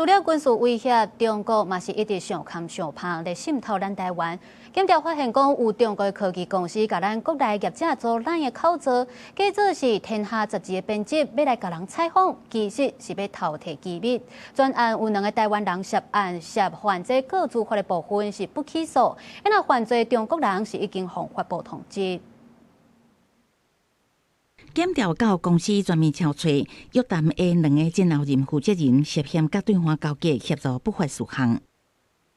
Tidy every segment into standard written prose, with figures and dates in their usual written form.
除了軍事威脅，中國嘛是一直上坎上芳咧滲透咱台灣。檢調發現講，有中國的科技公司共咱國內業者做 LINE 的口座，假做是《天下》雜誌的編輯，欲來共人採訪，其實是欲偷提機密。全案有兩个台灣人涉案，涉犯這個資法的部分是不起訴，若犯罪中國人是已經予發布通緝。檢調到公司全面搜查，約談的兩个前後任負責人涉嫌佮對岸勾結協助不法事項。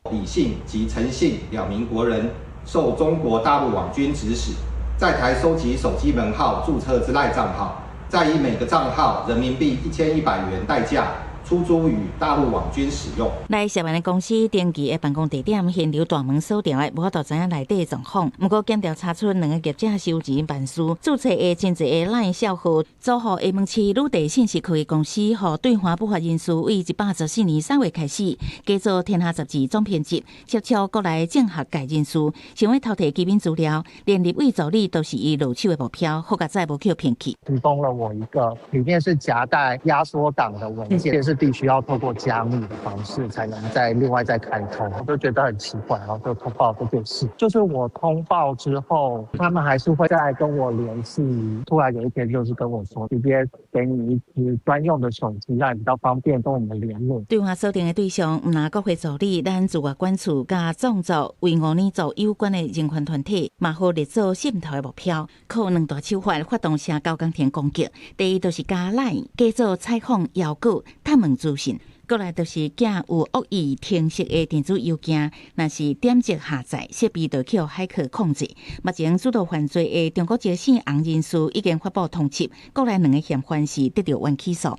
李姓及陳姓兩名國人受中國大陸網軍指使，在台收集手機門號註冊之 LINE 帳號，再以每個帳號人民幣1100元代價出租予大陸網軍使用。來涉案的公司登記的辦公地點，現場大門鎖牢的，無法度知影內底狀況。毋過檢調查出兩个業者收錢辦事，註冊的真濟个 LINE 帳號，租予廈門市女地信息科技公司，予對岸不法人士對114年3月開始，假做天下雜誌總編輯，接觸國內政學界人士，想欲偷提機密資料，連立委助理都是伊落手的目標，好佳哉無去騙去。提供了我一個裡面是夾帶壓縮檔的文件，是必須要透過加密的方式才能再另外再開通，我就覺得很奇怪，然後就通報這件事。就是我通報之後，他們還是會再跟我聯繫。突然有一天，就是跟我說，直接給你一支專用的手機，讓你比較方便跟我們聯絡。對話鎖定的對象，毋但國會助理、咱駐外館處佮藏族維吾爾族有關的人權團體，嘛予列做滲透的目標。靠兩大手法發動社交工程攻擊，第一就是加 LINE，假做採訪邀稿、探問資訊。過來就是寄有惡意程式的電子郵件，若是點擊下載，設備就予駭客控制。目前主導犯罪的中國籍姓洪人士已經發布通緝，國內兩个嫌犯是得著緩起訴。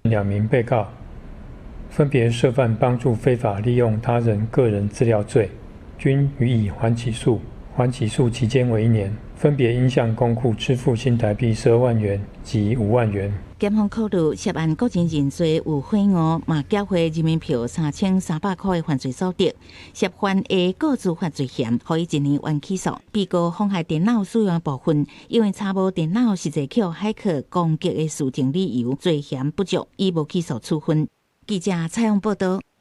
兩名被告分別涉犯幫助非法利用他人個人資料罪，均予以緩起訴，緩起訴期間為一年，分別應向公庫支付新台幣12萬元及5萬元。檢方考慮涉案個人認罪有悔誤，嘛繳回人民票3300塊的犯罪所得。涉犯的個資法罪嫌，予伊一年緩起訴。被告妨害電腦使用部分，因為查無電腦實際予駭客攻擊的事證理由，罪嫌不足，以無起訴處分。記者採訪報道。